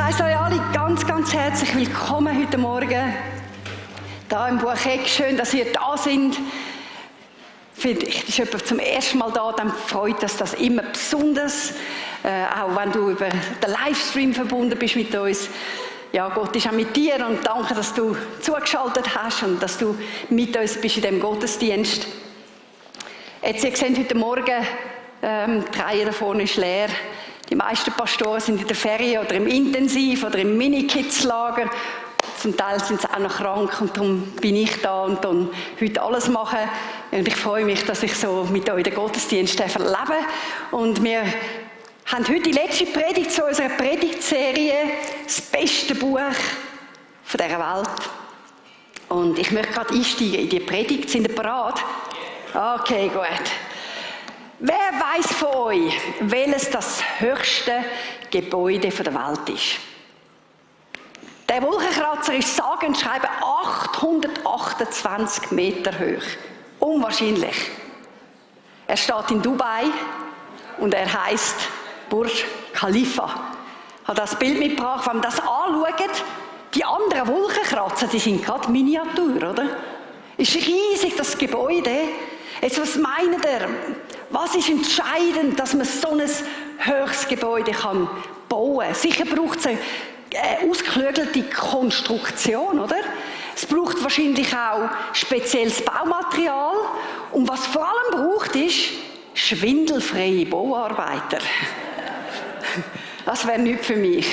heiße euch alle ganz, ganz herzlich willkommen heute Morgen da im Bucheck. Schön, dass ihr da seid. Vielleicht ist jemand zum ersten Mal da, dann freut das immer besonders. Auch wenn du über den Livestream verbunden bist mit uns. Ja, Gott ist auch mit dir und danke, dass du zugeschaltet hast und dass du mit uns bist in diesem Gottesdienst. Jetzt, ihr seht heute Morgen, die Reihe da vorne ist leer. Die meisten Pastoren sind in der Ferien oder im Intensiv oder im Mini-Kids-Lager. Zum Teil sind sie auch noch krank und darum bin ich da und dann heute alles machen. Und ich freue mich, dass ich so mit euch den Gottesdienst erleben darf. Und wir haben heute die letzte Predigt zu unserer Predigtserie, das beste Buch von dieser Welt. Und ich möchte gerade einsteigen in die Predigt. Sind ihr bereit? Okay, gut. Wer weiß von euch, welches das höchste Gebäude der Welt ist? Der Wolkenkratzer ist sage und schreibe 828 Meter hoch. Unwahrscheinlich. Er steht in Dubai und er heisst Burj Khalifa. Ich habe das Bild mitgebracht, wenn man das anschaut, die anderen Wolkenkratzer, die sind gerade Miniatur, oder? Ist riesig, das Gebäude. Jetzt, was meint ihr? Was ist entscheidend, dass man so ein höchstes Gebäude bauen kann? Sicher braucht es eine ausgeklügelte Konstruktion, oder? Es braucht wahrscheinlich auch spezielles Baumaterial. Und was vor allem braucht, ist schwindelfreie Bauarbeiter. Das wäre nichts für mich.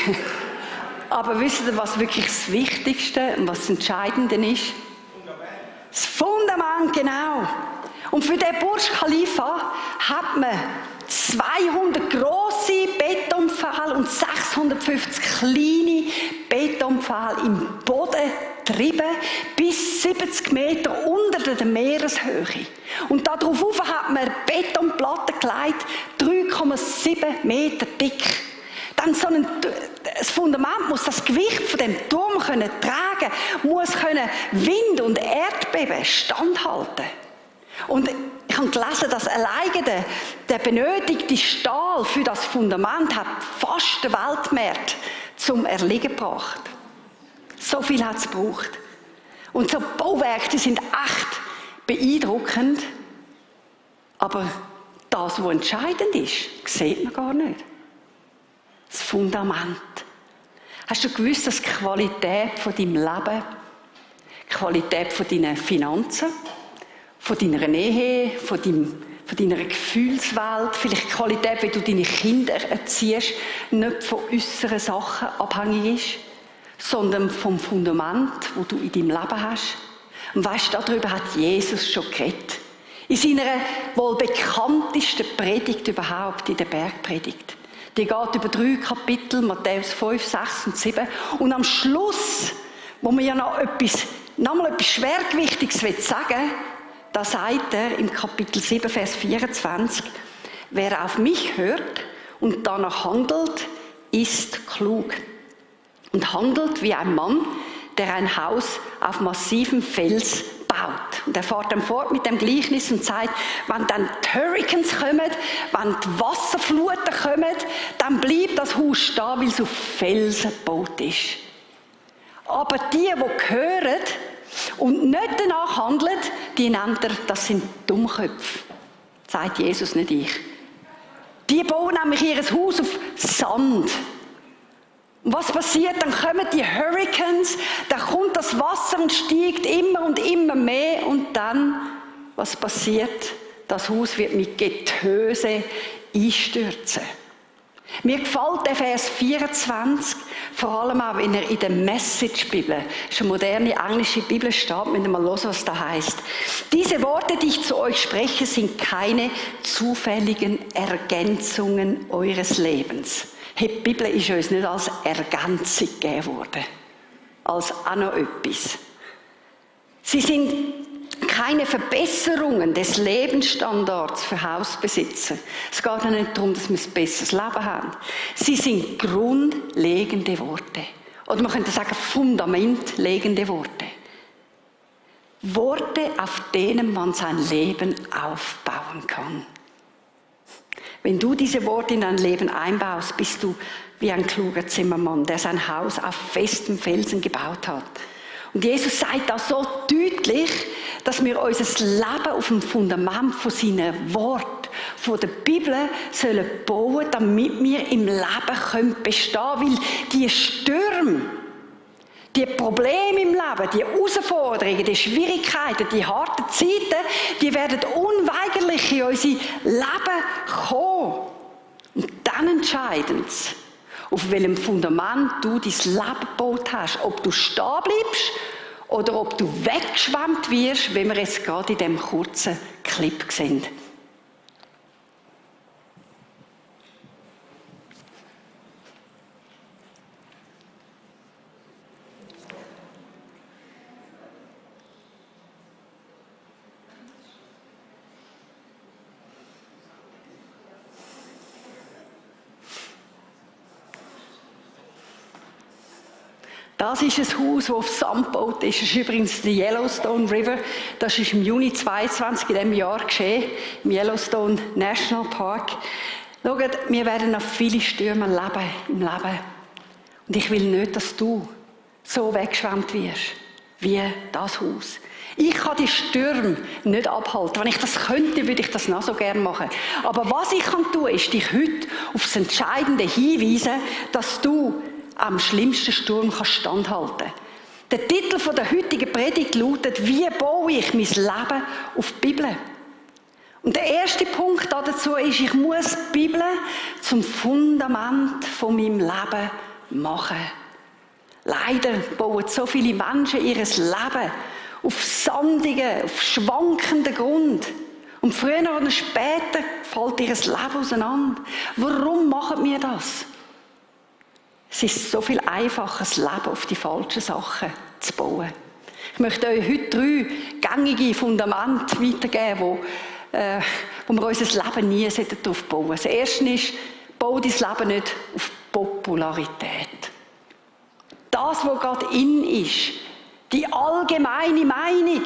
Aber wisst ihr, was wirklich das Wichtigste und was das Entscheidende ist? Das Fundament, genau. Und für den Burj Khalifa hat man 200 grosse Betonpfähle und 650 kleine Betonpfähle im Boden getrieben, bis 70 Meter unter der Meereshöhe. Und darauf hat man Betonplatten gelegt, 3,7 Meter dick. Dann das Fundament muss das Gewicht von dem Turm tragen, muss Wind und Erdbeben standhalten. Und ich habe gelesen, dass alleine der benötigte Stahl für das Fundament hat fast den Weltmarkt zum Erliegen gebracht. So viel hat es gebraucht. Und so Bauwerke, die sind echt beeindruckend. Aber das, was entscheidend ist, sieht man gar nicht. Das Fundament. Hast du gewusst, dass die Qualität von deinem Leben, die Qualität von deinen Finanzen, von deiner Ehe, von deiner Gefühlswelt, vielleicht die Qualität, wie du deine Kinder erziehst, nicht von äußeren Sachen abhängig ist, sondern vom Fundament, das du in deinem Leben hast. Und weißt du, darüber hat Jesus schon geredet. In seiner wohl bekanntesten Predigt überhaupt, in der Bergpredigt. Die geht über 3 Kapitel, Matthäus 5, 6 und 7. Und am Schluss, wo man ja noch mal etwas Schwergewichtiges sagen will, da sagt er im Kapitel 7, Vers 24, wer auf mich hört und danach handelt, ist klug. Und handelt wie ein Mann, der ein Haus auf massivem Fels baut. Und er fährt dann fort mit dem Gleichnis und sagt, wenn dann die Hurricanes kommen, wenn die Wasserfluten kommen, dann bleibt das Haus stehen, weil es auf Felsen gebaut ist. Aber die hören und nicht danach handeln, die nennt er, das sind Dummköpfe. Sagt Jesus, nicht ich. Die bauen nämlich ihr Haus auf Sand. Und was passiert? Dann kommen die Hurricanes, dann kommt das Wasser und steigt immer und immer mehr. Und dann, was passiert? Das Haus wird mit Getöse einstürzen. Mir gefällt der Vers 24, vor allem auch, wenn er in der Message-Bibel, das ist eine moderne englische Bibel, steht, müsst ihr mal hören, was da heißt. Diese Worte, die ich zu euch spreche, sind keine zufälligen Ergänzungen eures Lebens. Die Bibel ist uns nicht als Ergänzung gegeben worden, als auch noch etwas. Sie sind keine Verbesserungen des Lebensstandards für Hausbesitzer. Es geht ja nicht darum, dass wir ein besseres Leben haben. Sie sind grundlegende Worte. Oder man könnte sagen, fundamentlegende Worte. Worte, auf denen man sein Leben aufbauen kann. Wenn du diese Worte in dein Leben einbaust, bist du wie ein kluger Zimmermann, der sein Haus auf festem Felsen gebaut hat. Und Jesus sagt da so deutlich, dass wir unser Leben auf dem Fundament von seinem Wort, von der Bibel, sollen bauen, damit wir im Leben bestehen können. Weil die Stürme, die Probleme im Leben, die Herausforderungen, die Schwierigkeiten, die harten Zeiten, die werden unweigerlich in unser Leben kommen. Und dann entscheidend, auf welchem Fundament du dein Leben gebaut hast. Ob du stehen bleibst oder ob du weggeschwemmt wirst, wie wir jetzt gerade in diesem kurzen Clip sehen. Das ist ein Haus, das auf Sand gebaut ist. Das ist übrigens der Yellowstone River. Das ist im Juni 2022 in diesem Jahr geschehen, im Yellowstone National Park. Schaut, wir werden noch viele Stürme leben im Leben. Und ich will nicht, dass du so weggeschwemmt wirst, wie das Haus. Ich kann die Stürme nicht abhalten. Wenn ich das könnte, würde ich das noch so gerne machen. Aber was ich tun kann, ist dich heute auf das Entscheidende hinweisen, dass du am schlimmsten Sturm standhalten kannst. Der Titel der heutigen Predigt lautet: Wie baue ich mein Leben auf die Bibel? Und der erste Punkt dazu ist, ich muss die Bibel zum Fundament von meinem Leben machen. Leider bauen so viele Menschen ihr Leben auf sandigen, auf schwankenden Grund. Und früher oder später fällt ihr Leben auseinander. Warum machen wir das? Es ist so viel einfacher, das Leben auf die falschen Sachen zu bauen. Ich möchte euch heute 3 gängige Fundamente weitergeben, wo wir unser Leben nie darauf bauen sollten. Das erste ist, bau dein Leben nicht auf Popularität. Das, was gerade in ist, die allgemeine Meinung.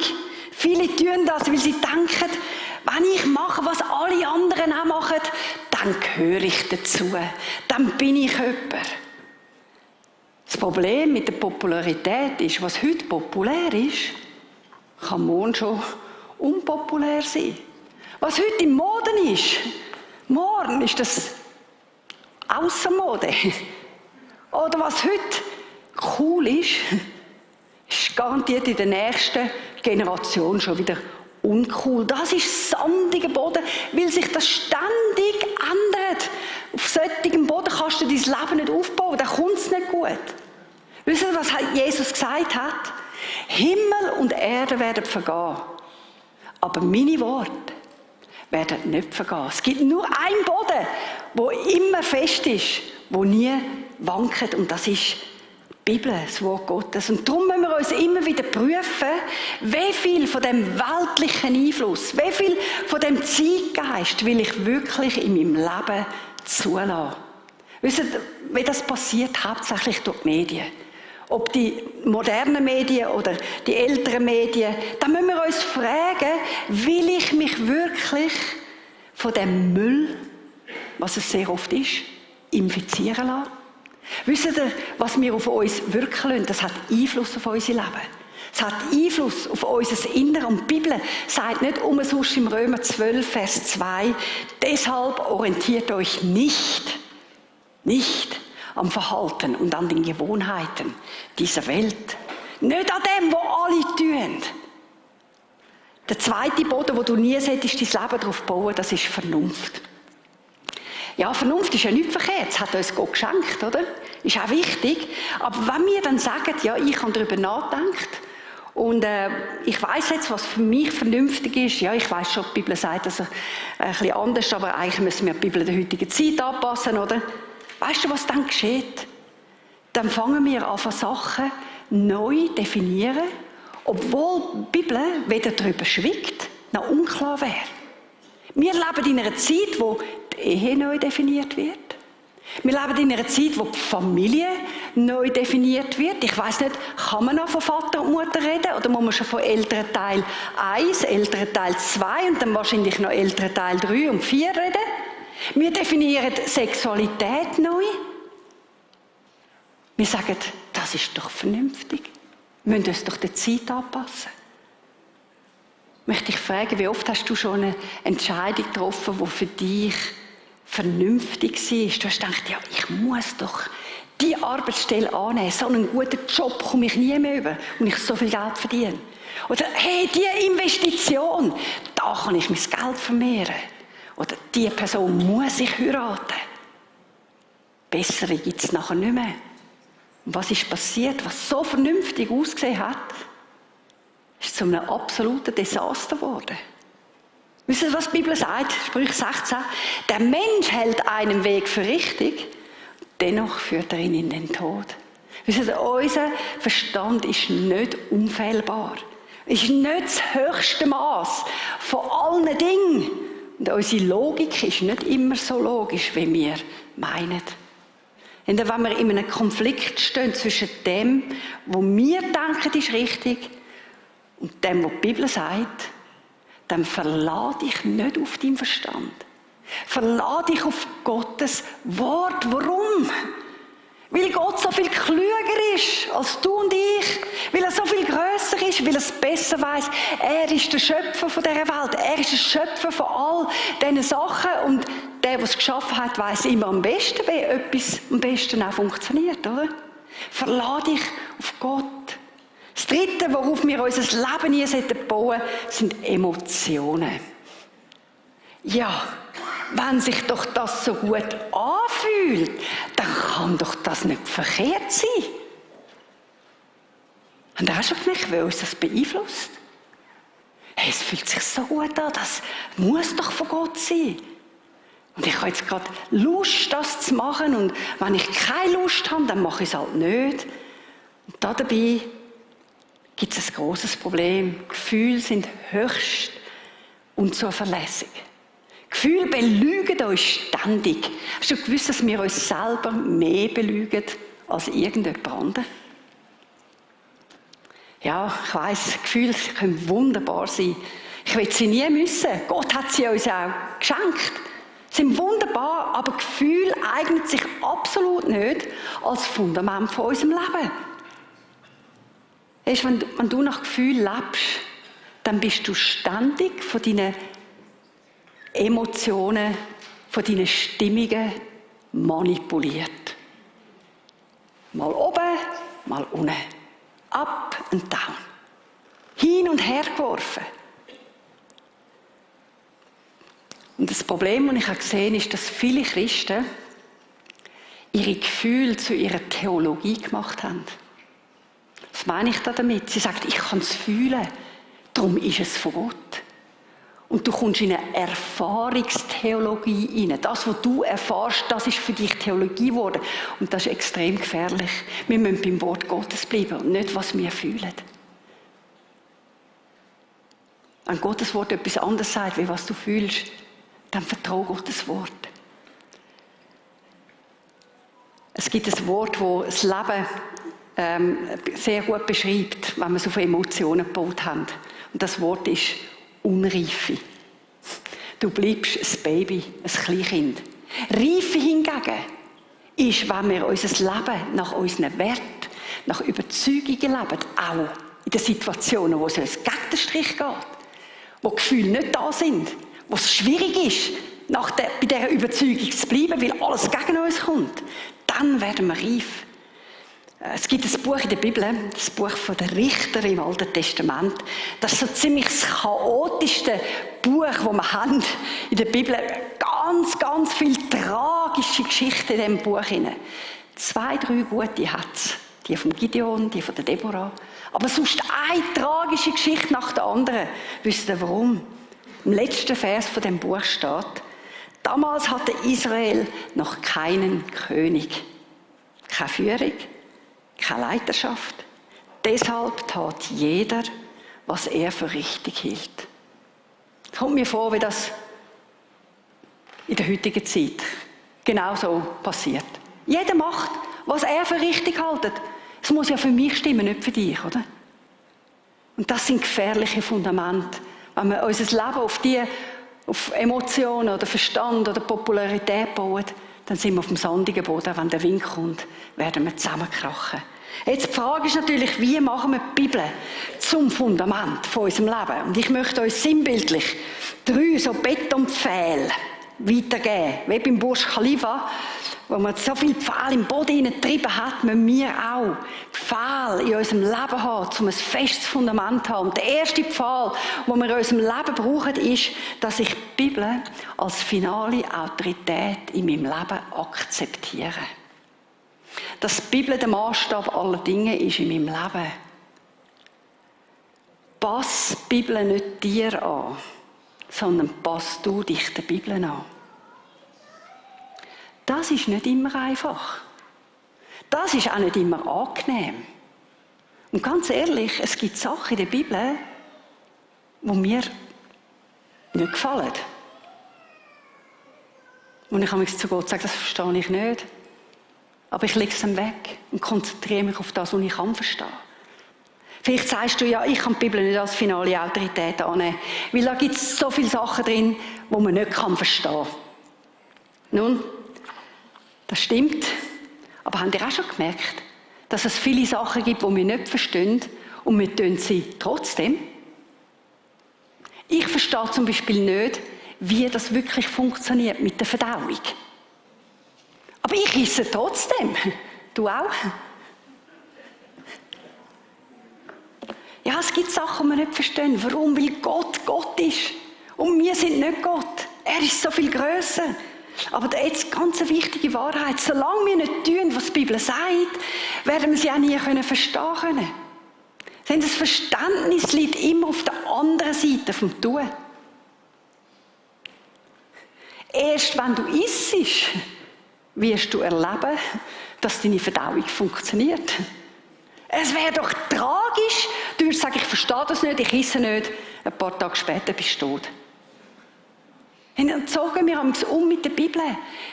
Viele tun das, weil sie denken, wenn ich mache, was alle anderen auch machen, dann gehöre ich dazu. Dann bin ich jemand. Das Problem mit der Popularität ist, was heute populär ist, kann morgen schon unpopulär sein. Was heute in Mode ist, morgen ist das ausser Mode. Oder was heute cool ist, ist garantiert in der nächsten Generation schon wieder uncool. Das ist sandiger Boden, weil sich das ständig ändert. Auf solchem Boden kannst du dein Leben nicht aufbauen, dann kommt es nicht gut. Wisst ihr, was Jesus gesagt hat? Himmel und Erde werden vergehen, aber meine Worte werden nicht vergehen. Es gibt nur einen Boden, der immer fest ist, der nie wankt, und das ist die Bibel, das Wort Gottes. Und darum müssen wir uns immer wieder prüfen, wie viel von dem weltlichen Einfluss, wie viel von dem Zeitgeist will ich wirklich in meinem Leben zulassen. Wisst ihr, wie das passiert? Hauptsächlich durch die Medien. Ob die modernen Medien oder die älteren Medien, da müssen wir uns fragen, will ich mich wirklich von dem Müll, was es sehr oft ist, infizieren lassen? Wisst ihr, was wir auf uns wirken lassen, das hat Einfluss auf unser Leben. Es hat Einfluss auf unser Inneres. Und die Bibel sagt nicht umsonst im Römer 12, Vers 2, deshalb orientiert euch nicht am Verhalten und an den Gewohnheiten dieser Welt. Nicht an dem, was alle tun. Der zweite Boden, wo du nie solltest, dein Leben darauf bauen, das ist Vernunft. Ja, Vernunft ist ja nichts verkehrt. Das hat uns Gott geschenkt, oder? Ist auch wichtig. Aber wenn wir dann sagen, ja, ich habe darüber nachgedacht und ich weiss jetzt, was für mich vernünftig ist. Ja, ich weiss schon, die Bibel sagt das ein bisschen anders, aber eigentlich müssen wir die Bibel der heutigen Zeit anpassen, oder? Weißt du, was dann geschieht? Dann fangen wir an, Sachen neu definieren, obwohl die Bibel weder darüber schweigt, noch unklar wäre. Wir leben in einer Zeit, wo die Ehe neu definiert wird. Wir leben in einer Zeit, wo die Familie neu definiert wird. Ich weiss nicht, kann man noch von Vater und Mutter reden? Oder muss man schon von Elternteil 1, Elternteil 2 und dann wahrscheinlich noch Elternteil 3 und 4 reden? Wir definieren Sexualität neu. Wir sagen, das ist doch vernünftig. Wir müssen uns doch der Zeit anpassen. Ich möchte dich fragen, wie oft hast du schon eine Entscheidung getroffen, die für dich vernünftig war? Du hast gedacht, ja, ich muss doch die Arbeitsstelle annehmen. So einen guten Job komme ich nie mehr über und ich so viel Geld verdiene. Oder, hey, diese Investition, da kann ich mein Geld vermehren. Oder, diese Person muss ich heiraten. Bessere gibt es nachher nicht mehr. Und was ist passiert, was so vernünftig ausgesehen hat, ist zu einem absoluten Desaster geworden. Wisst ihr, was die Bibel sagt? Sprüche 16. Der Mensch hält einen Weg für richtig, dennoch führt er ihn in den Tod. Wisst ihr, unser Verstand ist nicht unfehlbar. Ist nicht das höchste Maß von allen Dingen. Und unsere Logik ist nicht immer so logisch, wie wir meinen. Und wenn wir in einem Konflikt stehen zwischen dem, was wir denken, ist richtig, und dem, was die Bibel sagt, dann verlass dich nicht auf deinen Verstand. Verlass dich auf Gottes Wort. Warum? Weil Gott so viel klüger ist als du und ich. Weil er so viel grösser ist, weil er es besser weiss. Er ist der Schöpfer von dieser Welt. Er ist der Schöpfer von all diesen Sachen. Und der, der es geschaffen hat, weiss immer am besten, wie etwas am besten auch funktioniert, oder? Verlass dich auf Gott. Das Dritte, worauf wir unser Leben hier bauen sollten, sind Emotionen. Ja, wenn sich doch das so gut anfühlt, dann kann doch das nicht verkehrt sein. Und auch schon gemerkt, wie uns das beeinflusst. Hey, es fühlt sich so gut an, das muss doch von Gott sein. Und ich habe jetzt gerade Lust, das zu machen. Und wenn ich keine Lust habe, dann mache ich es halt nicht. Und dabei gibt es ein grosses Problem. Gefühle sind höchst unzuverlässig. Gefühle belügen uns ständig. Hast du gewusst, dass wir uns selber mehr belügen als irgendjemand anderes? Ja, ich weiss, Gefühle können wunderbar sein. Ich will sie nie missen. Gott hat sie uns auch geschenkt. Sie sind wunderbar, aber Gefühle eignen sich absolut nicht als Fundament von unserem Leben. Weißt, wenn du nach Gefühl lebst, dann bist du ständig von deinen Emotionen, von deinen Stimmungen manipuliert. Mal oben, mal unten. Up and down. Hin und her geworfen. Und das Problem, das ich gesehen habe, ist, dass viele Christen ihre Gefühle zu ihrer Theologie gemacht haben. Was meine ich da damit? Sie sagt, ich kann es fühlen, darum ist es von Gott. Und du kommst in eine Erfahrungstheologie hinein. Das, was du erfährst, das ist für dich Theologie geworden. Und das ist extrem gefährlich. Wir müssen beim Wort Gottes bleiben und nicht, was wir fühlen. Wenn Gottes Wort etwas anderes sagt, wie was du fühlst, dann vertraue Gottes Wort. Es gibt ein Wort, das das Leben sehr gut beschreibt, wenn wir es auf Emotionen gebaut haben. Und das Wort ist Unreife. Du bleibst ein Baby, ein Kleinkind. Reife hingegen ist, wenn wir unser Leben nach unseren Werten, nach Überzeugungen leben, auch in den Situationen, wo es uns gegen den Strich geht, wo die Gefühle nicht da sind, wo es schwierig ist, bei dieser Überzeugung zu bleiben, weil alles gegen uns kommt, dann werden wir reif. Es gibt ein Buch in der Bibel, das Buch der Richter im Alten Testament. Das ist so ziemlich das chaotischste Buch, das wir haben in der Bibel. Ganz, ganz viele tragische Geschichten in diesem Buch. 2, 3 gute hat es. Die von Gideon, die von der Deborah. Aber sonst eine tragische Geschichte nach der anderen. Wisst ihr warum? Im letzten Vers von dem Buch steht: Damals hatte Israel noch keinen König, keine Führung, keine Leiterschaft. Deshalb tat jeder, was er für richtig hielt. Es kommt mir vor, wie das in der heutigen Zeit genauso passiert. Jeder macht, was er für richtig hält. Es muss ja für mich stimmen, nicht für dich, oder? Und das sind gefährliche Fundamente. Wenn wir unser Leben auf diese auf Emotionen oder Verstand oder Popularität bauen, dann sind wir auf dem sandigen Boden. Wenn der Wind kommt, werden wir zusammenkrachen. Jetzt die Frage ist natürlich, wie machen wir die Bibel zum Fundament von unserem Leben? Und ich möchte euch sinnbildlich 3 so Betonpfähle weitergeben. Wie beim Burj Khalifa, wo man so viele Pfähle im Boden hineingetrieben hat, müssen wir auch Pfähle in unserem Leben haben, um ein festes Fundament zu haben. Und der erste Pfahl, den wir in unserem Leben brauchen, ist, dass ich die Bibel als finale Autorität in meinem Leben akzeptiere. Dass die Bibel der Maßstab aller Dinge ist in meinem Leben. Pass die Bibel nicht dir an, sondern pass du dich der Bibel an. Das ist nicht immer einfach. Das ist auch nicht immer angenehm. Und ganz ehrlich, es gibt Sachen in der Bibel, die mir nicht gefallen. Und ich habe mich zu Gott gesagt, das verstehe ich nicht. Aber ich lege es dann weg und konzentriere mich auf das, was ich verstehen kann. Vielleicht sagst du, ja, ich kann die Bibel nicht als finale Autorität annehmen, weil da gibt es so viele Sachen drin, die man nicht verstehen kann. Nun, das stimmt. Aber habt ihr auch schon gemerkt, dass es viele Sachen gibt, die wir nicht verstehen und wir tun sie trotzdem? Ich verstehe zum Beispiel nicht, wie das wirklich funktioniert mit der Verdauung. Aber ich esse trotzdem. Du auch? Ja, es gibt Sachen, die wir nicht verstehen. Warum? Weil Gott Gott ist. Und wir sind nicht Gott. Er ist so viel grösser. Aber jetzt ganz eine wichtige Wahrheit. Solange wir nicht tun, was die Bibel sagt, werden wir sie auch nie verstehen können. Denn das Verständnis liegt immer auf der anderen Seite vom Tun. Erst wenn du isst, wirst du erleben, dass deine Verdauung funktioniert. Es wäre doch tragisch, du würdest sagen, ich verstehe das nicht, ich esse nicht, ein paar Tage später bist du tot. Und dann zogen wir uns mit der Bibel.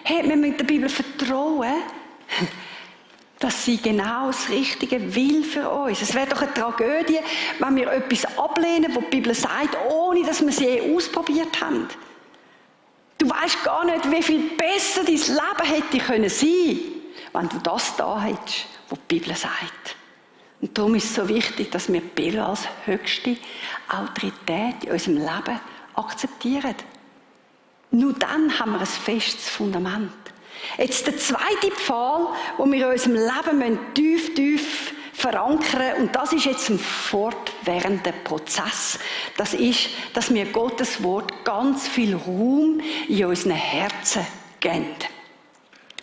Hey, wir müssen der Bibel vertrauen, dass sie genau das Richtige will für uns. Es wäre doch eine Tragödie, wenn wir etwas ablehnen, was die Bibel sagt, ohne dass wir es je ausprobiert haben. Du weißt gar nicht, wie viel besser dein Leben hätte können sein, wenn du das da hättest, was die Bibel sagt. Und darum ist es so wichtig, dass wir die Bibel als höchste Autorität in unserem Leben akzeptieren. Nur dann haben wir ein festes Fundament. Jetzt der zweite Pfahl, den wir in unserem Leben tief verankern müssen, und das ist jetzt ein fortwährender Prozess. Das ist, dass wir Gottes Wort ganz viel Raum in unseren Herzen geben.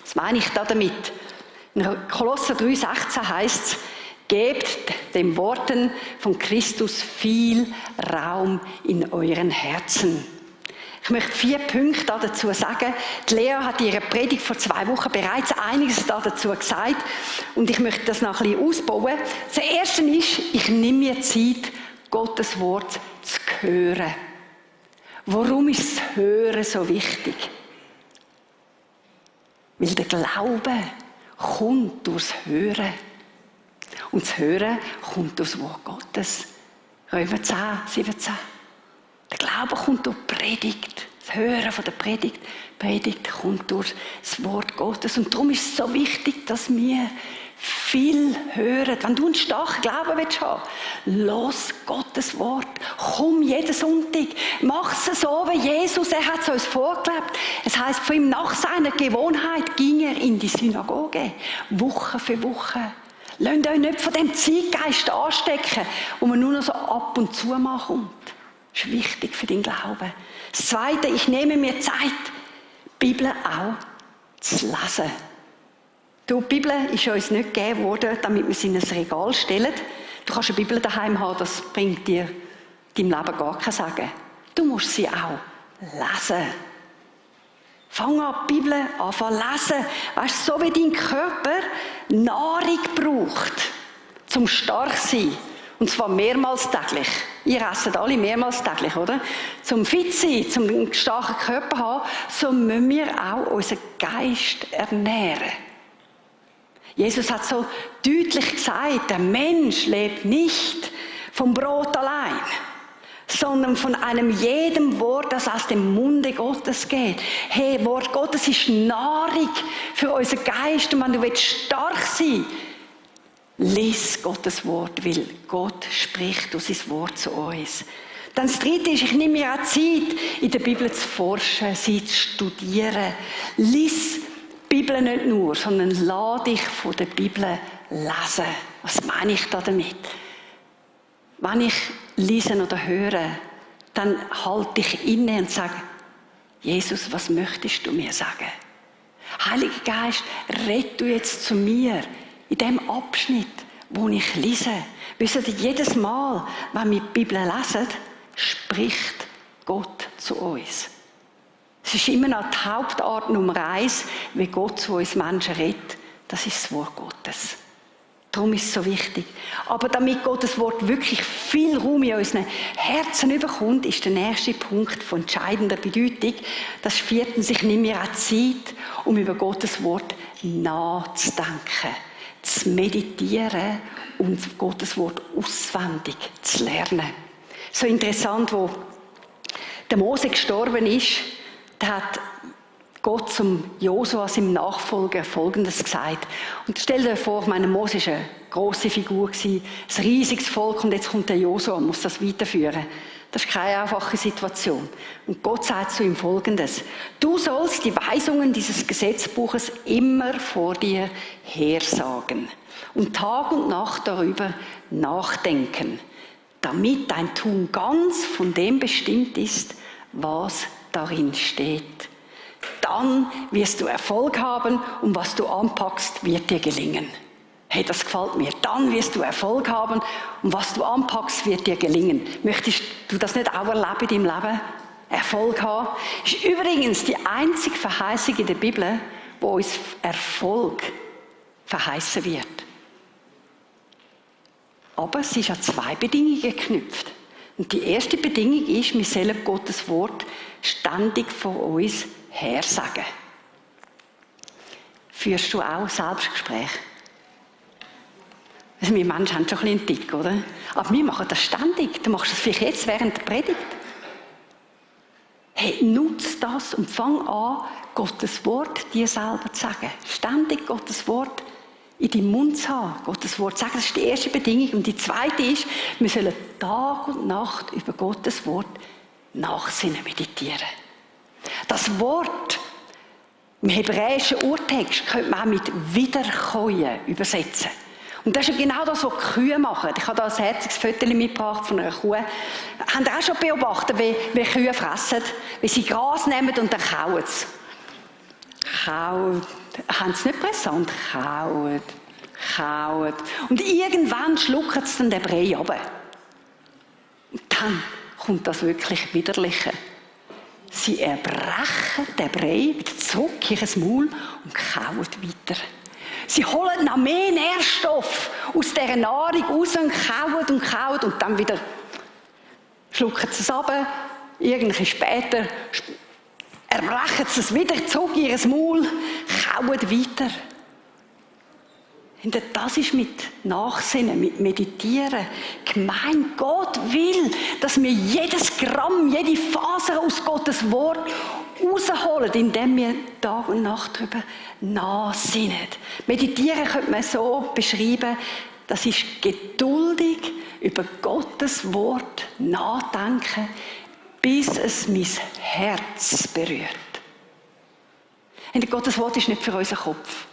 Was meine ich damit? In Kolosser 3,16 heisst es, gebt den Worten von Christus viel Raum in euren Herzen. Ich möchte 4 Punkte dazu sagen. Die Lea hat in ihrer Predigt vor 2 Wochen bereits einiges dazu gesagt. Und ich möchte das noch ein bisschen ausbauen. Das erste ist, ich nehme mir Zeit, Gottes Wort zu hören. Warum ist das Hören so wichtig? Weil der Glaube kommt durchs Hören. Und das Hören kommt durch das Wort Gottes. Römer 10, 17. Der Glaube kommt durch die Predigt. Das Hören von der Predigt. Die Predigt kommt durch das Wort Gottes. Und darum ist es so wichtig, dass wir viel hören. Wenn du einen starken Glauben willst haben, los Gottes Wort. Komm jeden Sonntag. Mach es so wie Jesus. Er hat es uns vorgelebt. Es heisst, von ihm nach seiner Gewohnheit ging er in die Synagoge. Woche für Woche. Lasst euch nicht von dem Zeitgeist anstecken, wo man nur noch so ab und zu mal kommt. Das ist wichtig für deinen Glauben. Das Zweite, ich nehme mir Zeit, die Bibel auch zu lesen. Die Bibel ist uns nicht gegeben worden, damit wir sie in ein Regal stellen. Du kannst eine Bibel daheim haben, das bringt dir deinem Leben gar kein Sagen. Du musst sie auch lesen. Fang an, die Bibel an zu lesen. Weißt du, so wie dein Körper Nahrung braucht, zum stark zu sein. Und zwar mehrmals täglich. Ihr esst alle mehrmals täglich, oder? Zum fit sein, zum einen starken Körper haben, so müssen wir auch unseren Geist ernähren. Jesus hat so deutlich gesagt, der Mensch lebt nicht vom Brot allein, sondern von einem jedem Wort, das aus dem Munde Gottes geht. Hey, Wort Gottes ist Nahrung für unseren Geist. Und wenn du stark sein willst, lies Gottes Wort, weil Gott spricht durch sein Wort zu uns. Dann das Dritte ist, ich nehme mir auch Zeit, in der Bibel zu forschen, sie zu studieren. Lies die Bibel nicht nur, sondern lass dich von der Bibel lesen. Was meine ich damit? Wenn ich lese oder höre, dann halte ich inne und sage, Jesus, was möchtest du mir sagen? Heiliger Geist, red du jetzt zu mir in dem Abschnitt, wo ich lese. Wisst ihr, jedes Mal, wenn wir die Bibel lesen, spricht Gott zu uns. Es ist immer noch die Hauptart Nummer 1, wie Gott zu uns Menschen redet. Das ist das Wort Gottes. Darum ist es so wichtig. Aber damit Gottes Wort wirklich viel Raum in unseren Herzen überkommt, ist der nächste Punkt von entscheidender Bedeutung. Das ist 4. Ich nehme mir auch Zeit, um über Gottes Wort nachzudenken, zu meditieren und Gottes Wort auswendig zu lernen. So interessant, wo der Mose gestorben ist, da hat Gott zum Josua, seinem Nachfolger, Folgendes gesagt. Und stell dir vor, Mose war eine grosse Figur, ein riesiges Volk, und jetzt kommt der Josua und muss das weiterführen. Das ist keine einfache Situation. Und Gott sagt zu ihm Folgendes: Du sollst die Weisungen dieses Gesetzbuches immer vor dir hersagen und Tag und Nacht darüber nachdenken, damit dein Tun ganz von dem bestimmt ist, was darin steht. Dann wirst du Erfolg haben und was du anpackst, wird dir gelingen. Hey, das gefällt mir. Dann wirst du Erfolg haben und was du anpackst, wird dir gelingen. Möchtest du das nicht auch erleben in deinem Leben? Erfolg haben? Das ist übrigens die einzige Verheißung in der Bibel, wo uns Erfolg verheißen wird. Aber es ist an 2 Bedingungen geknüpft. Und die erste Bedingung ist, wir sollen Gottes Wort ständig von uns hersagen. Führst du auch Selbstgespräche? Also wir Menschen haben schon ein bisschen einen Tick, oder? Aber wir machen das ständig. Du machst das vielleicht jetzt während der Predigt. Hey, nutz das und fang an, Gottes Wort dir selber zu sagen. Ständig Gottes Wort in deinem Mund zu haben. Gottes Wort zu sagen, das ist die erste Bedingung. Und die zweite ist, wir sollen Tag und Nacht über Gottes Wort nachsinnen, meditieren. Das Wort im hebräischen Urtext könnte man auch mit Wiederkäuen übersetzen. Und das ist ja genau das, was die Kühe machen. Ich habe da ein herziges Foto mitgebracht von einer Kuh. Habt ihr auch schon beobachtet, wie Kühe fressen? Wie sie Gras nehmen und dann kauen sie. Kauen. Haben sie nicht brisant? Kauen. Kauen. Und irgendwann schlucken sie dann den Brei runter. Und dann kommt das wirklich Widerliche. Sie erbrechen den Brei wieder zurück in ihr Maul und kauen weiter. Sie holen noch mehr Nährstoff aus dieser Nahrung raus und kauen und dann wieder schlucken sie es runter. Irgendwie später erbrechen sie es wieder zurück in ihr Maul, kauen weiter. Und das ist mit Nachsinnen, mit Meditieren gemeint. Gott will, dass wir jedes Gramm, jede Faser aus Gottes Wort rausholen, indem wir Tag und Nacht darüber nachsinnen. Meditieren könnte man so beschreiben, das ist geduldig über Gottes Wort nachdenken, bis es mein Herz berührt. Und Gottes Wort ist nicht für unseren Kopf.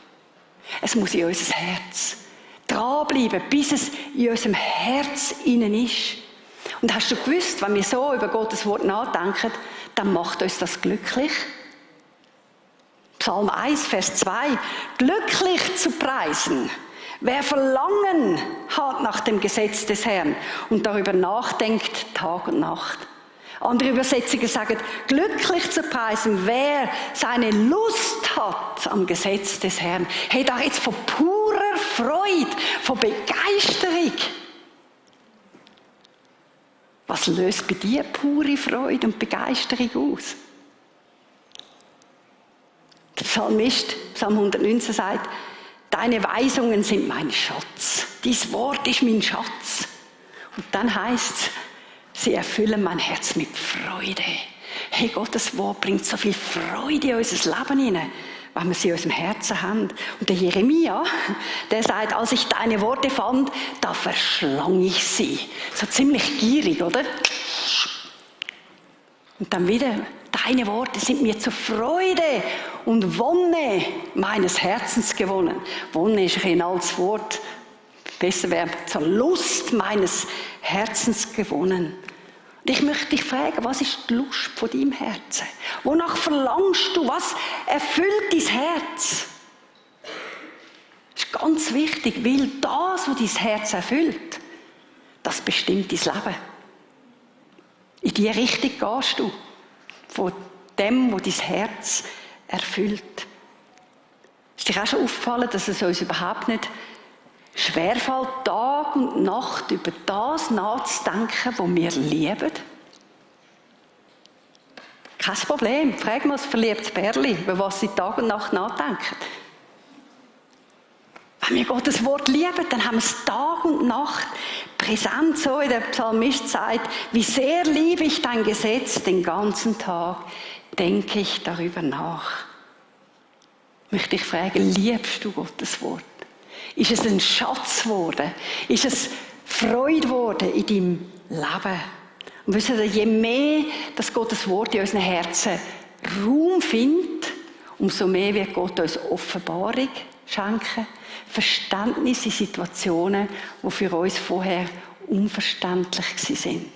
Es muss in unser Herz dranbleiben, bis es in unserem Herz innen ist. Und hast du gewusst, wenn wir so über Gottes Wort nachdenken, dann macht uns das glücklich? Psalm 1, Vers 2. Glücklich zu preisen, wer Verlangen hat nach dem Gesetz des Herrn und darüber nachdenkt Tag und Nacht. Andere Übersetzungen sagen, glücklich zu preisen, wer seine Lust hat am Gesetz des Herrn. Hey, da jetzt von purer Freude, von Begeisterung. Was löst bei dir pure Freude und Begeisterung aus? Der Psalmist, Psalm 119, sagt, deine Weisungen sind mein Schatz. Dies Wort ist mein Schatz. Und dann heißt es, Sie erfüllen mein Herz mit Freude. Hey, Gottes Wort bringt so viel Freude in unser Leben hinein, wenn wir sie in unserem Herzen haben. Und der Jeremia, der sagt, als ich deine Worte fand, da verschlang ich sie. So ziemlich gierig, oder? Und dann wieder, deine Worte sind mir zur Freude und Wonne meines Herzens gewonnen. Wonne ist ein altes Wort. Besser wäre zur Lust meines Herzens gewonnen. Und ich möchte dich fragen, was ist die Lust von deinem Herzen? Wonach verlangst du? Was erfüllt dein Herz? Das ist ganz wichtig, weil das, was dein Herz erfüllt, das bestimmt dein Leben. In die Richtung gehst du, von dem, was dein Herz erfüllt. Ist dir auch schon aufgefallen, dass es uns überhaupt nicht schwerfällt, Tag und Nacht über das nachzudenken, was wir lieben? Kein Problem. Frag mal das verliebte Bärli, über was sie Tag und Nacht nachdenken. Wenn wir Gottes Wort lieben, dann haben wir es Tag und Nacht präsent. So wie der Psalmist sagt, wie sehr liebe ich dein Gesetz, den ganzen Tag denke ich darüber nach. Möchte ich fragen, liebst du Gottes Wort? Ist es ein Schatz geworden? Ist es Freude geworden in deinem Leben? Und wisst ihr, je mehr das Gottes Wort in unseren Herzen Raum findet, umso mehr wird Gott uns Offenbarung schenken, Verständnis in Situationen, die für uns vorher unverständlich waren.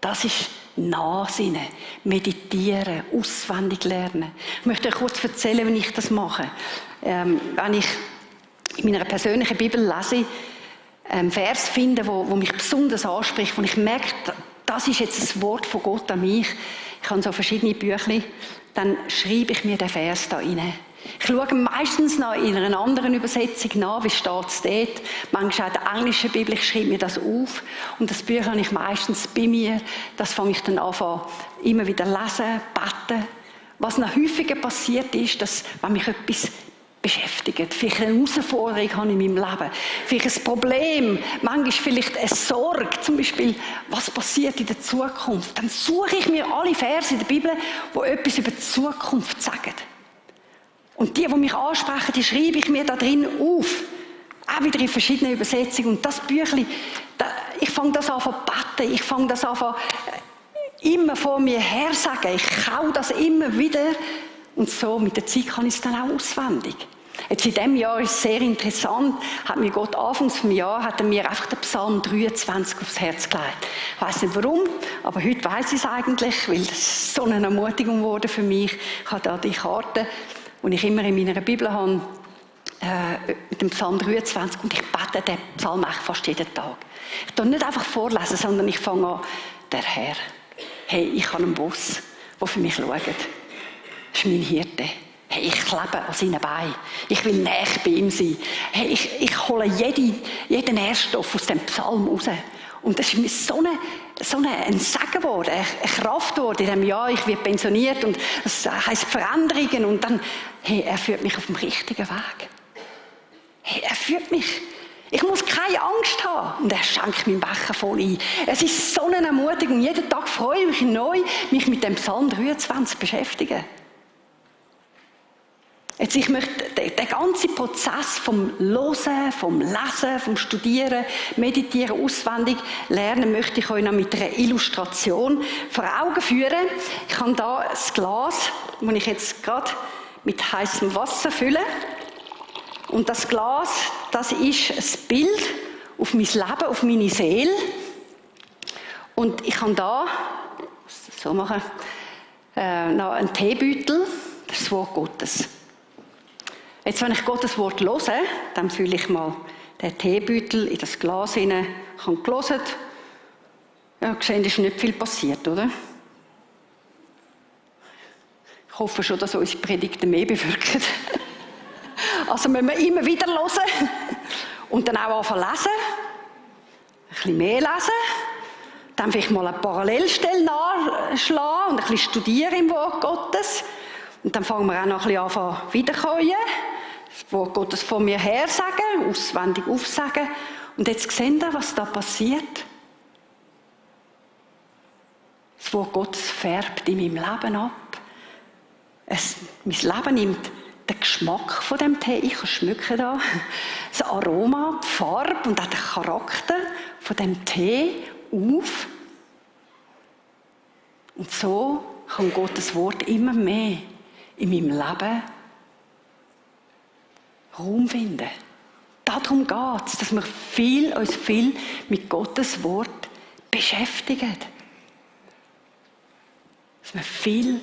Das ist Nachsinnen, Meditieren, auswendig lernen. Ich möchte euch kurz erzählen, wie ich das mache. Wenn ich in meiner persönlichen Bibel lese, einen Vers finde, wo mich besonders anspricht, wo ich merke, das ist jetzt ein Wort von Gott an mich. Ich habe so verschiedene Büchlein, dann schreibe ich mir den Vers da rein. Ich schaue meistens noch in einer anderen Übersetzung nach, wie steht es dort. Manchmal auch in der englischen Bibel, ich schreibe mir das auf. Und das Buch habe ich meistens bei mir. Das fange ich dann an, immer wieder lesen, beten. Was noch häufiger passiert ist, dass, wenn mich etwas beschäftigt, vielleicht eine Herausforderung habe in meinem Leben, vielleicht ein Problem, manchmal vielleicht eine Sorge, zum Beispiel, was passiert in der Zukunft, dann suche ich mir alle Verse in der Bibel, die etwas über die Zukunft sagen. Und die mich ansprechen, die schreibe ich mir da drin auf. Auch wieder in verschiedenen Übersetzungen. Und das Büchlein, ich fange das an zu beten, ich fange das an immer vor mir her sagen. Ich kaue das immer wieder. Und so mit der Zeit kann ich es dann auch auswendig. Jetzt in diesem Jahr ist es sehr interessant, hat mir Gott anfangs vom Jahr hat er mir einfach den Psalm 23 aufs Herz gelegt. Ich weiss nicht warum, aber heute weiss ich es eigentlich, weil das so eine Ermutigung wurde für mich. Ich habe da die Karte, die ich immer in meiner Bibel habe, mit dem Psalm 23, und ich bete den Psalm eigentlich fast jeden Tag. Ich tue nicht einfach vorlesen, sondern ich fange an, der Herr, hey, ich habe einen Boss, der für mich schaut. Das ist mein Hirte. Hey, ich klebe an seinen Beinen. Ich will näher bei ihm sein. Hey, ich hole jeden Nährstoff aus dem Psalm raus. Und das ist mir so ein Segen geworden, eine Kraft geworden in diesem Jahr. Ich werde pensioniert und das heisst Veränderungen. Und dann, hey, er führt mich auf dem richtigen Weg. Hey, er führt mich. Ich muss keine Angst haben. Und er schenkt meinen Becher voll ein. Es ist so eine Ermutigung. Jeden Tag freue ich mich neu, mich mit dem Psalm 23 zu beschäftigen. Jetzt, ich möchte den ganzen Prozess vom Hören, vom Lesen, vom Studieren, Meditieren, auswendig lernen, möchte ich euch noch mit einer Illustration vor Augen führen. Ich habe hier ein Glas, das ich jetzt gerade mit heißem Wasser fülle. Und das Glas, das ist ein Bild auf mein Leben, auf meine Seele. Und ich habe hier, so machen, noch einen Teebeutel, das ist das Wort Gottes. Jetzt, wenn ich Gottes Wort höre, dann fühle ich mal den Teebeutel in das Glas hinein. Ich habe gelesen. Ja, gesehen, ist nicht viel passiert, oder? Ich hoffe schon, dass unsere Predigten mehr bewirken. Also müssen wir immer wieder hören und dann auch anfangen lesen. Ein bisschen mehr lesen. Dann vielleicht mal eine Parallelstelle nachschlagen und ein bisschen studieren im Wort Gottes. Und dann fangen wir auch noch ein bisschen an wiederkäuen. Das Wort Gottes von mir her sagen, auswendig aufsagen. Und jetzt seht ihr, was da passiert. Das Wort Gottes färbt in meinem Leben ab. Mein Leben nimmt den Geschmack von dem Tee, ich kann schmücken da, das Aroma, die Farbe und auch den Charakter von dem Tee auf. Und so kann Gottes Wort immer mehr in meinem Leben Raum finden. Darum geht es, dass wir uns viel mit Gottes Wort beschäftigen. Dass wir viel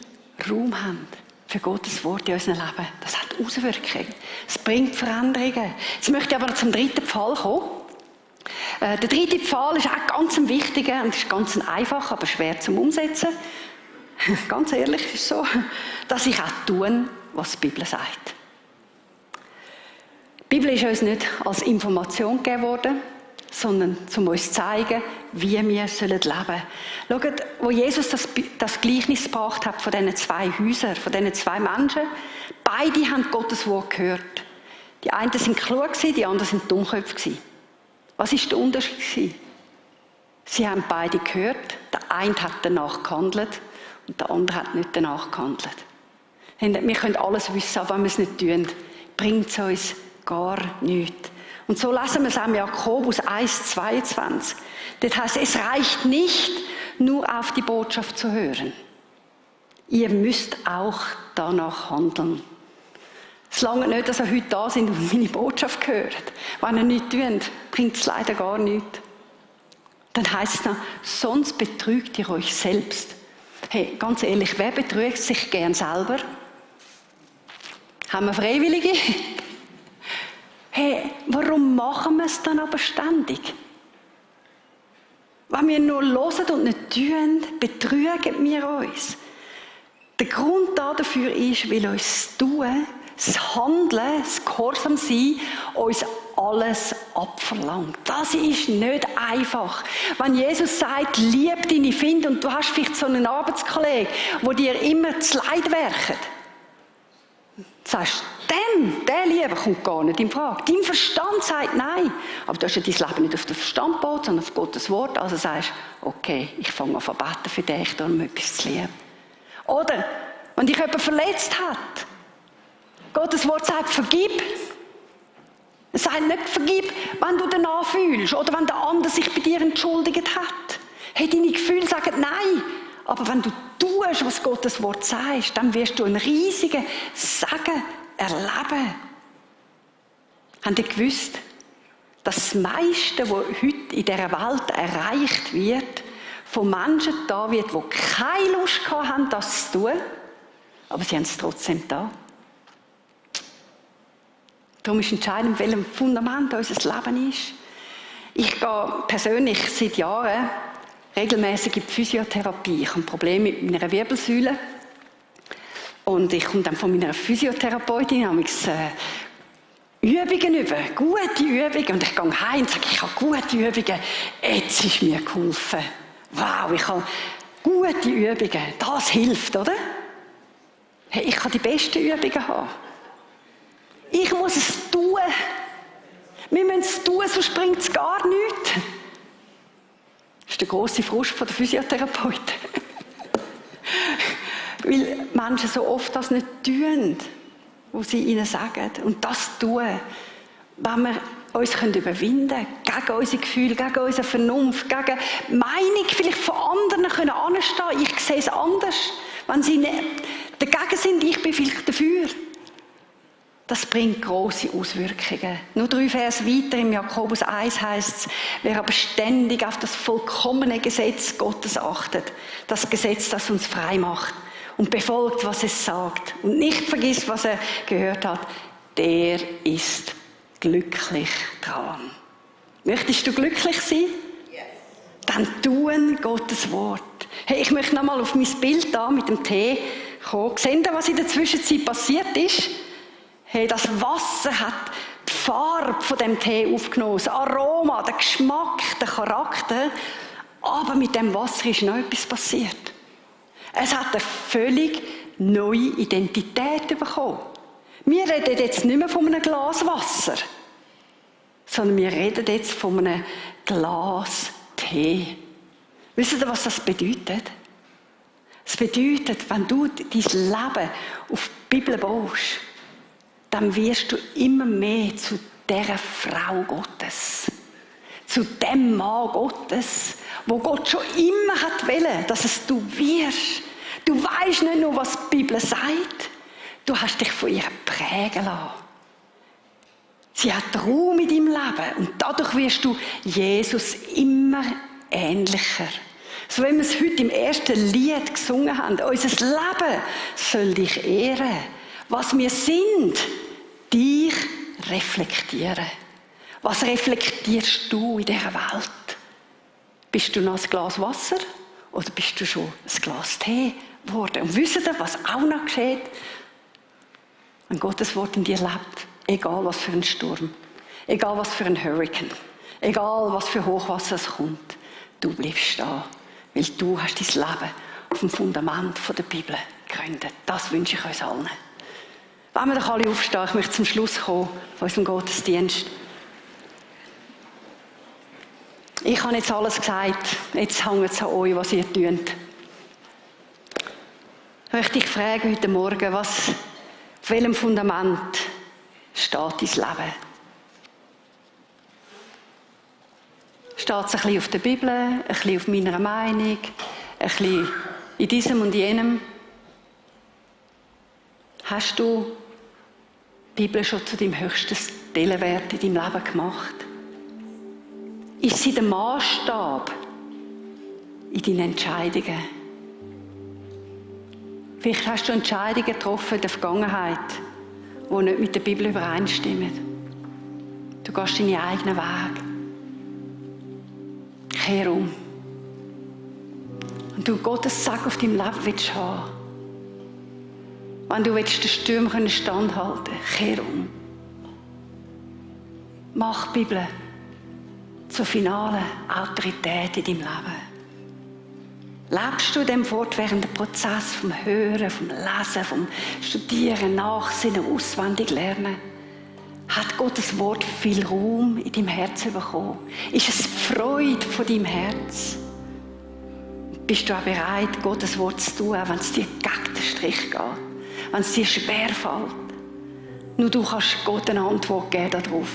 Raum haben für Gottes Wort in unserem Leben. Das hat Auswirkungen. Es bringt Veränderungen. Jetzt möchte ich aber zum dritten Pfahl kommen. Der dritte Pfahl ist auch ganz ein wichtiger und ist ganz einfach, aber schwer zum Umsetzen. Ganz ehrlich ist es so, dass ich auch tue, was die Bibel sagt. Die Bibel ist uns nicht als Information gegeben worden, sondern um uns zu zeigen, wie wir leben sollen. Schaut, wo Jesus das Gleichnis gebracht hat von diesen zwei Häusern, von diesen zwei Menschen, beide haben Gottes Wort gehört. Die einen waren klug, die anderen waren dummköpfig. Was war der Unterschied? Sie haben beide gehört, der eine hat danach gehandelt und der andere hat nicht danach gehandelt. Wir können alles wissen, aber wenn wir es nicht tun, bringt es uns gar nichts. Und so lesen wir es auch im Jakobus 1,22. Dort heißt es reicht nicht, nur auf die Botschaft zu hören. Ihr müsst auch danach handeln. Es langt nicht, dass ihr heute da sind und meine Botschaft hört. Wenn ihr nichts tut, bringt es leider gar nichts. Dann heisst es noch, sonst betrügt ihr euch selbst. Hey, ganz ehrlich, wer betrügt sich gern selber? Haben wir Freiwillige? Hey, warum machen wir es dann aber ständig? Wenn wir nur hören und nicht tun, betrügen wir uns. Der Grund dafür ist, weil uns das Tun, das Handeln, das Gehorsamsein uns alles abverlangt. Das ist nicht einfach. Wenn Jesus sagt, lieb deine Feinde und du hast vielleicht so einen Arbeitskollegen, der dir immer das Leid werket, sagst du, der Liebe kommt gar nicht in Frage. Dein Verstand sagt nein. Aber du hast ja dein Leben nicht auf den Verstand gebaut, sondern auf Gottes Wort. Also sagst du, okay, ich fange an zu beten für dich, um etwas zu lieben. Oder, wenn dich jemand verletzt hat, Gottes Wort sagt, vergib. Es sagt nicht, vergib, wenn du danach fühlst oder wenn der andere sich bei dir entschuldigt hat. Hey, deine Gefühle sagen nein. Aber wenn du tust, was Gottes Wort sagt, dann wirst du einen riesigen Segen erleben. Habt ihr gewusst, dass das meiste, was heute in dieser Welt erreicht wird, von Menschen da wird, die keine Lust haben, das zu tun, aber sie haben es trotzdem da. Darum ist entscheidend, welchem Fundament unser Leben ist. Ich gehe persönlich seit Jahren regelmäßig in die Physiotherapie. Ich habe ein Problem mit meiner Wirbelsäule. Und ich komme dann von meiner Physiotherapeutin Übungen über, gute Übungen. Und ich gehe heim und sage, ich habe gute Übungen. Jetzt ist mir geholfen. Wow, ich habe gute Übungen. Das hilft, oder? Hey, ich kann die besten Übungen haben. Ich muss es tun. Wir müssen es tun, sonst bringt es gar nichts. Das ist der grosse Frust von der Physiotherapeuten. Weil Menschen so oft das nicht tun, was sie ihnen sagen. Und das tun, wenn wir uns überwinden können, gegen unsere Gefühle, gegen unsere Vernunft, gegen Meinung vielleicht von anderen können anstehen. Ich sehe es anders. Wenn sie dagegen sind, ich bin vielleicht dafür. Das bringt grosse Auswirkungen. Nur 3 Vers weiter im Jakobus 1 heisst es, wer aber ständig auf das vollkommene Gesetz Gottes achtet, das Gesetz, das uns frei macht und befolgt, was es sagt und nicht vergisst, was er gehört hat, der ist glücklich dran. Möchtest du glücklich sein? Yes. Dann tun Gottes Wort. Hey, ich möchte nochmal auf mein Bild da mit dem Tee kommen. Seht ihr, was in der Zwischenzeit passiert ist? Hey, das Wasser hat die Farbe von dem Tee aufgenommen, das Aroma, der Geschmack, der Charakter. Aber mit dem Wasser ist noch etwas passiert. Es hat eine völlig neue Identität bekommen. Wir reden jetzt nicht mehr von einem Glas Wasser, sondern wir reden jetzt von einem Glas Tee. Wisst ihr, was das bedeutet? Es bedeutet, wenn du dein Leben auf die Bibel baust, dann wirst du immer mehr zu dieser Frau Gottes. Zu dem Mann Gottes, wo Gott schon immer hat wollen, dass es du wirst. Du weisst nicht nur, was die Bibel sagt, du hast dich von ihr prägen lassen. Sie hat Raum in deinem Leben und dadurch wirst du Jesus immer ähnlicher. So wie wir es heute im ersten Lied gesungen haben, unser Leben soll dich ehren. Was wir sind, dich reflektieren. Was reflektierst du in dieser Welt? Bist du noch ein Glas Wasser oder bist du schon ein Glas Tee geworden? Und wisst ihr, was auch noch geschieht? Wenn Gottes Wort in dir lebt, egal was für ein Sturm, egal was für ein Hurricane, egal was für Hochwasser es kommt, du bleibst stehen, weil du hast dein Leben auf dem Fundament der Bibel gegründet. Das wünsche ich uns allen. Wenn wir doch alle aufstehen, ich möchte zum Schluss kommen von unserem Gottesdienst. Ich habe jetzt alles gesagt, jetzt hängt es an euch, was ihr tut. Ich möchte dich fragen heute Morgen, auf welchem Fundament steht dein Leben? Steht es ein bisschen auf der Bibel, ein bisschen auf meiner Meinung, ein bisschen in diesem und jenem? Hast du die Bibel schon zu deinem höchsten Stellenwert in deinem Leben gemacht? Ist sie der Maßstab in deinen Entscheidungen? Vielleicht hast du Entscheidungen getroffen in der Vergangenheit, die nicht mit der Bibel übereinstimmen. Du gehst deinen eigenen Weg. Kehr um. Und du Gottes Segen auf deinem Leben willst haben. Wenn du den Sturm standhalten kannst, kehr um. Mach die Bibel zur finalen Autorität in deinem Leben. Lebst du in dem fortwährenden Prozess vom Hören, vom Lesen, vom Studieren, Nachsinnen, auswendig lernen? Hat Gottes Wort viel Raum in deinem Herzen bekommen? Ist es die Freude von deinem Herz? Bist du auch bereit, Gottes Wort zu tun, auch wenn es dir gegen den Strich geht? Wenn es dir schwerfällt? Nur du kannst Gott eine Antwort geben darauf.